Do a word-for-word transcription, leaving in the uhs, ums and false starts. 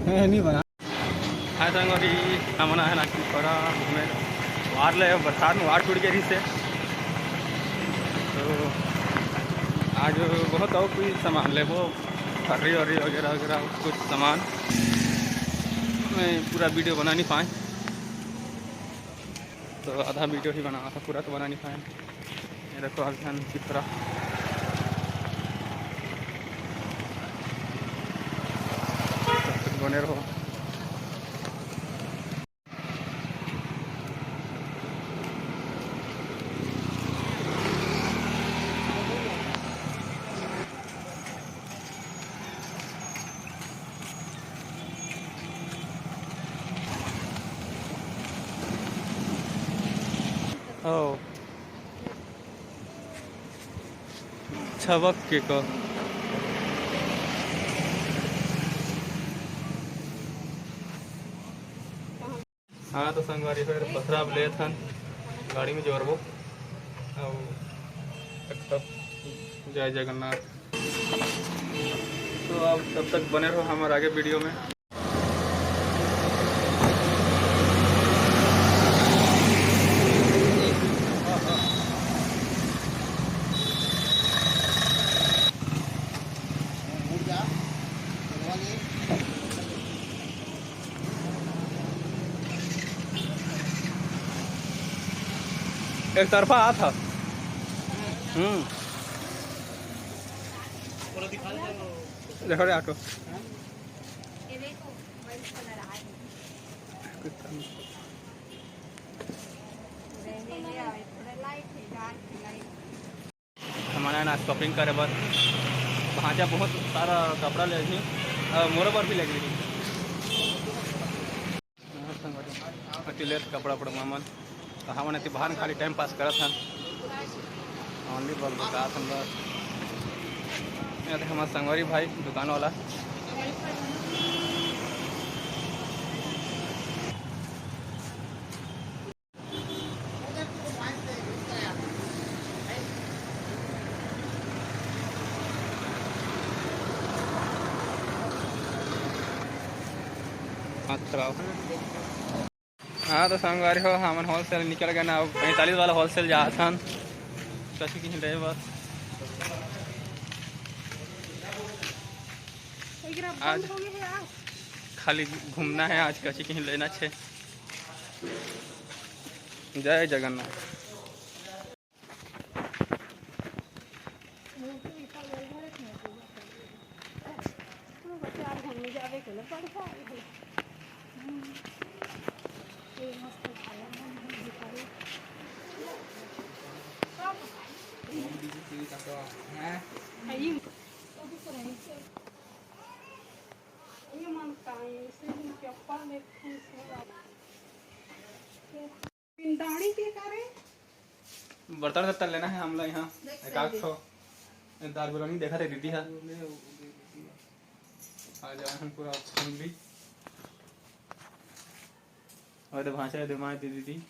नहीं बना। हाय संगवारी, हमन आए हन आज पिथौरा घूमे। वार ले बरसात में वार टूट गए रहिस हे। तो आज बहुत और कोई सामान लेबो, फर्री वर्री वगैरह वगैरह कुछ सामान। मैं पूरा वीडियो बना नहीं पाए, तो आधा वीडियो ही बना था, पूरा तो बना नहीं पाए। ये देखो, अभी हम पिथौरा बने रहो। ओ, छबक के का। हाँ, तो संगवारी, फिर पथरा अब लेत हन, गाड़ी में जोरबो। अउ तब, तब जय जगन्नाथ। तो अब तब तक बने रहो हमारे आगे वीडियो में। एक तरफा आ था। हम्म। देखो रे ऑटो। हमन आए ना शॉपिंग करे बर। भांचा बहुत सारा कपड़ा ले रही, अउ मोरो बर भी ले रही। अति लेत कपड़ा उपड़ा मामन। तो हमन अति बाहर खाली टाइम पास करत हन। ओनली बॉल बतात हन बस। ये देख हमार संगवारी भाई दुकान वाला। हाथ खराब। हाँ, तो संगवारी हो, हमन होलसेल निकल गए ना, अब पैंतालीस वाला होलसेल जात हन। कछु किहीं ले बस। आज खाली घूमना है, आज कछु किहीं लेना छे। जय जगन्नाथ। पिंडारी के करे? बर्तन उर्तन लेना है हमला यहाँ। देख एक आध सही ठो। दाल बिरयानी देखा थे दीदी हा। आ जाए हम पूरा फैमिली। और भाषा दे माय दीदी।